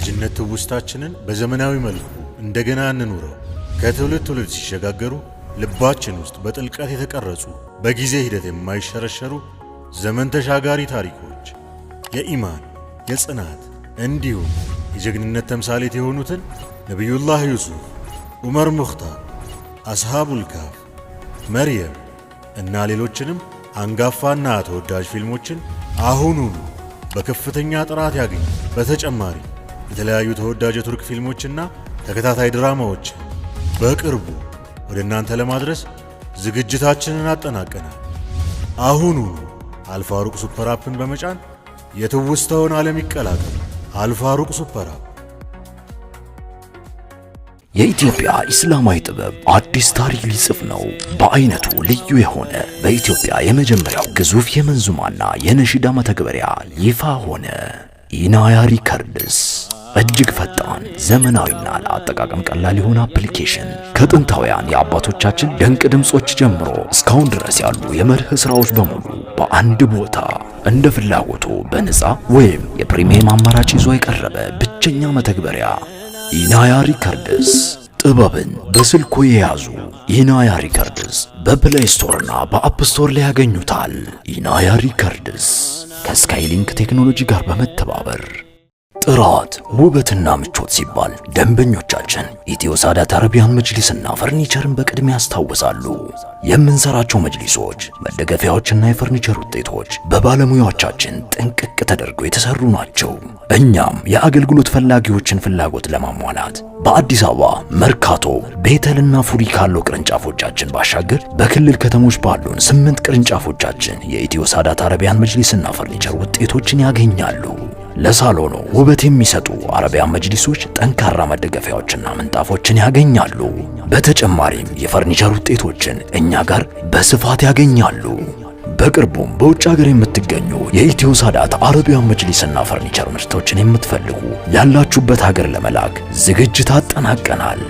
የልጅነት ትውስታችንን በዘመናዊ መልኩ እንደገና እንኑረው። ከትውልድ ትውልድ ሲሸጋገሩ ልባችን ውስጥ በጥልቀት የተቀረጹ፣ በጊዜ ሂደት የማይሸረሸሩ ዘመን ተሻጋሪ ታሪኮች፣ የኢማን፣ የጽናት እንዲሁም የጀግንነት ተምሳሌት የሆኑትን ነቢዩላህ ዩሱፍ፣ ዑመር ሙኽታር፣ አስሃቡል ካፍ፣ መርየም እና ሌሎችንም አንጋፋና ተወዳጅ ፊልሞችን አሁኑኑ በከፍተኛ ጥራት ያግኙ። በተጨማሪ የተለያዩ ተወዳጅ የቱርክ ፊልሞችና ተከታታይ ድራማዎችን በቅርቡ ወደ እናንተ ለማድረስ ዝግጅታችንን አጠናቀናል። አሁኑኑ አልፋሩቅ Super App ን በመጫን የትውስታውን ዓለም ይቀላቀሉ። አልፋሩቅ Super App። የኢትዮጵያ ኢስላማዊ ጥበብ አዲስ ታሪክ ሊጽፍ ነው። በአይነቱ ልዩ የሆነ በኢትዮጵያ የመጀመሪያው ግዙፍ የመንዙማና የነሺዳ መተግበሪያ ይፋ ሆነ። ኢናያ Records እጅግ ፈጣን፣ ዘመናዊና ለአጠቃቀም ቀላል የሆነ application ከጥንታውያን የአባቶቻችን ድንቅ ድምጾች ጀምሮ እስካሁን ድረስ ያሉ የመድህ ስራዎች በሙሉ በአንድ ቦታ እንደ ፍላጎቱ በነፃ ወይም የ premium አማራጭ ይዞ የቀረበ ብቸኛ መተግበሪያ ኢናያ Records። ጥበብን በስልኮ የያዙ ኢናያ Records በ Play Store እና በ App Store ላይ ያገኙታል። ኢናያ Records ከስካይሊንክ ቴክኖሎጂ ጋር በመተባበር። ጥራት፣ ውበትና ምቾት ሲባል ደንበኞቻችን ኢትዮ ሳዳት አረቢያን መጅሊስና ፈርኒቸርን በቅድሚያ ያስታውሳሉ። የምንሰራቸው መጅሊሶች፣ መደገፊያዎችና የፈርኒቸር ውጤቶች በባለሙያዎቻችን ጥንቅቅ ተደርገው የተሰሩ ናቸው። እኛም የአገልግሎት ፈላጊዎችን ፍላጎት ለማሟላት በአዲስ አበባ መርካቶ፣ ቤተልና ፉሪ ካለው ቅርንጫፎቻችን ባሻገር በክልል ከተሞች ባሉን 8 ቅርንጫፎቻችን የኢትዮ ሳዳት አረቢያን መጅሊስና ፈርኒቸር ውጤቶችን ያገኛሉ። ለሳሎኑ ውበት የሚሰጡ አረቢያን መጅሊሶች፣ ጠንካራ መደገፊያዎችና ምንጣፎችን ያገኛሉ። በተጨማሪም የፈርኒቸር ውጤቶችን እኛ ጋር በስፋት ያገኛሉ። በቅርቡም በውጭ ሀገር የምትገኙ የኢትዮ ሳዳት አረቢያን መጅሊስና ፈርኒቸር ምርቶችን የምትፈልጉ ያላችሁበት ሀገር ለመላክ ዝግጅት አጠናቀናል።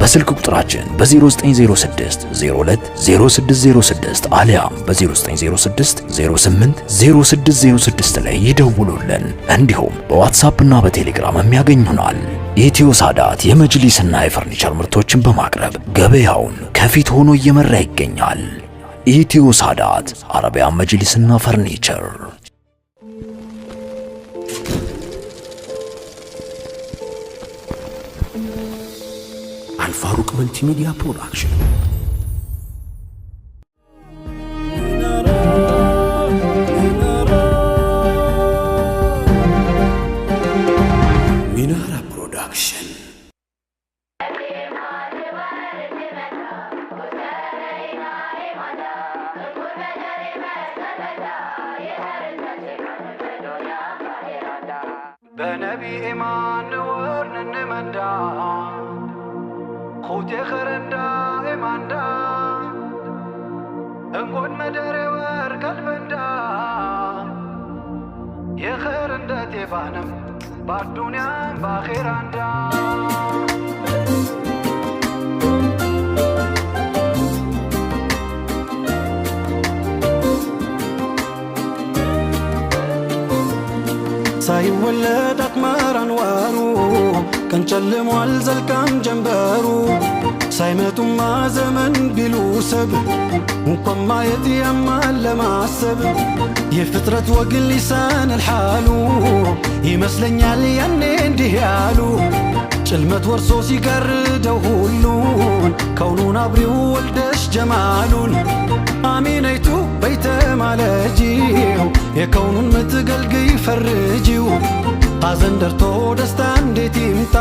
በስልክ ቁጥራችን በ0906 02 0606 አሊያም በ0906 08 0606 ላይ ይደውሉልን። እንዲሁም በዋትሳፕ እና በቴሌግራም ያገኙናል። ኢትዮ ሳዳት የመጅሊስና የፈርኒቸር ምርቶችን በማቅረብ ገበያውን ከፊት ሆኖ እየመራ ይገኛል። ኢትዮ ሳዳት አረቢያን መጅሊስና ፈርኒቸር። አልፋሩቅ Multimedia Production። ሚናራ Production። በነቢ ኢማን ንወርን እንመንዳ ኹቴ ኸረንዳ ኤማንዳ እንጎን መደሬ ወር ቀልበንዳ የኸር እንደ ቴባንም ባዱንያም ባኼራንዳ። ሳይወለድ አቅመር አንዋሩ ቀን ጨልሟል ዘልቃም ጀንበሩ ሳይመጡማ ዘመን ቢሉ ሰብ እንኳን ማየት ያማል ለማሰብ የፍጥረት ወግ ሊሳን ልሓሉ ይመስለኛል ያኔ እንዲህ ያሉ ጭልመት ወርሶ ሲጋርደው ሁሉን ከውኑን አብሪው ወልደሽ ጀማሉን አሚነይቱ በይተማለጂው የከውኑን ምትገልግይ ፈርጂው ሐዘን ደርቶ ደስታ እንዴት ይምጣ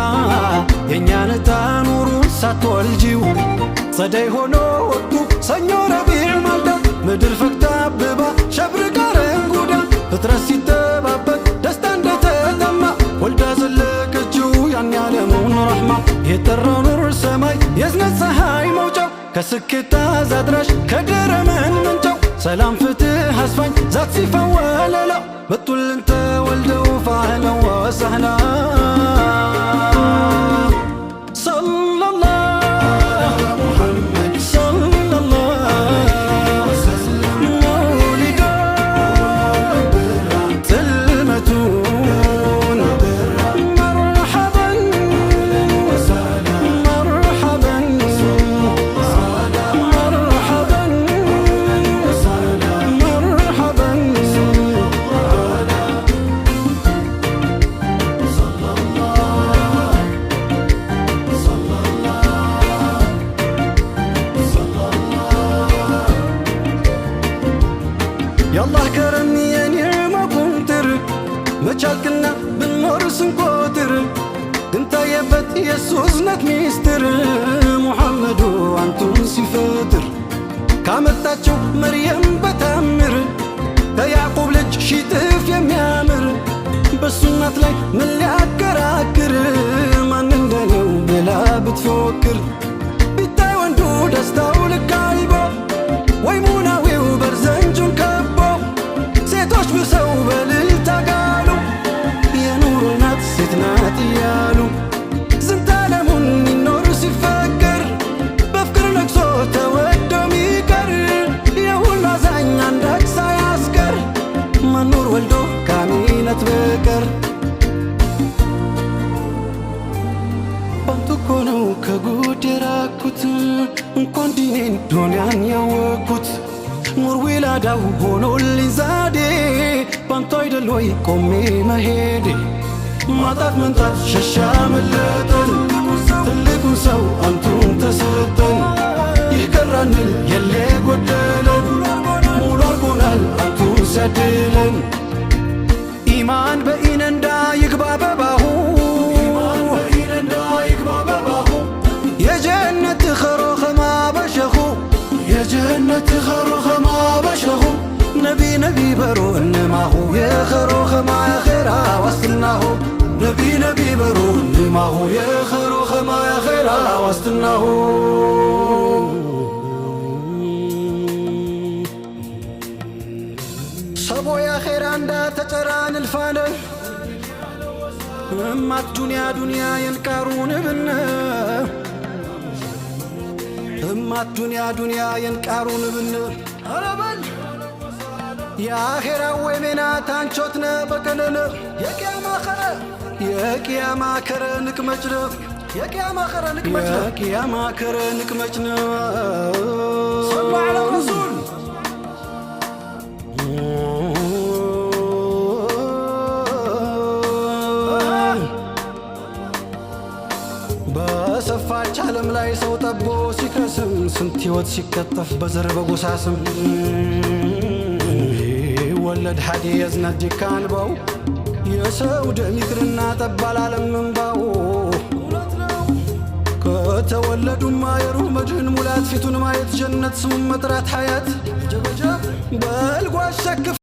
የእኛን ዕጣ ኑሩን ሳትወልጂው ጸደይ ሆኖ ወቅቱ ሰኞ ረቢዕ ማልዳ ምድር ፈክታ አብባ ሸብርቃ ረንጉዳ ፍጥረት ሲጠባበቅ ደስታ እንደተጠማ ወልዳ ዘለቀችው ያን ያለሙን ረሕማ የጠራው ኑር ሰማይ የዝነት ፀሐይ መውጫው ከስኬት አዛድራሽ ከደረመን ምንጫው ሰላም ፍትህ አስፋኝ ዛት ሲፈወለላ መጡልን ተወልደው فأهلا وسهلا صلى الله محمد صلى الله مولد تلمتون مرحبا. የሱ እዝነት ሚስጥር ሙሐመዱ አንቱን ሲፈጥር ካመጣቸው መርየም በታምር ከያዕቁብ ልጅ ሺህ እጥፍ የሚያምር በሱ እናት ላይ ምን ሊያከራክር ማን እንደኔው ብላ ብትፎክር ቢታይ ወንዱ ደስታው ልክ አልቦ ወይ ሙናዊው በርዘንጁን ከቦ ሴቶች ብሰው በልልታ ጋሉ የኑሮ ናት ሴት ናት እያሉ ዝንታለሙን ይኖር ሲፈቅር በፍቅር ነግሶ ተወዶ ሚቀር የሁሉ አዛኝ አንዳች ሳያስቀር መኖር ወልዶ ካሚነት በቀር ባንቱ እኮ ነው ከጉድ የራኩት እንኳን ዲኔን ዱንያን ያወቅኩት ኑር ዊላዳው ሆኖልኝ ዛዴ ባንቱ አይደል ወይ ቆሜ መሄዴ ማጣት መንጣት ሸሻ መለጠን ትልቁን ሰው አንቱን ተሰጠን ይህ ቀራንል የለ ጎደለን ሙሉ አርጎናል አንቱን ሲያድለን ኢማን በኢነንዳ ይግባ በባሁ የጀነት ኸሮ ኸማ በሸኹ የጀነት ኸሮ ኸማ በሸኹ ነቢ ነቢ በሮ እንማሁ የኸሮ ኸማ የኼራ ዋስትናሁ ነቢ ነቢ በሮ እንማሁ የኸሮ ኸማ የኼራ ዋስትናሁ ሰቦ የኼራ እንዳ ተጨራን እልፋነ እማት ዱንያ ዱንያ የንቃሩን ብነ እማት ዱንያ ዱንያ የንቃሩን ብን አረበል የአኼራ ወይ ሜና ታንቾትነ በቀነነ የቅያማ ኸረ የቅያማ ከረ ንቅመጭነ የቅያማ ኸረ ንቅመጭነ የቅያማ ከረ ንቅመጭነ ሰሉ ዐላ ረሱል በሰፋች ዓለም ላይ ሰው ጠቦ ሲከስም ስንት ሕይወት ሲቀጠፍ በዘር በጎሳ ስም ወለድ ሐዲ የዝነት ዲካንባው የሰው ደም ይቅርና ጠባል ዓለም እንባው ከተወለዱማ የሩህ መድህን ሙላት ፊቱን ማየት ጀነት ስሙን መጥራት ሐያት በልጓሸክፍ።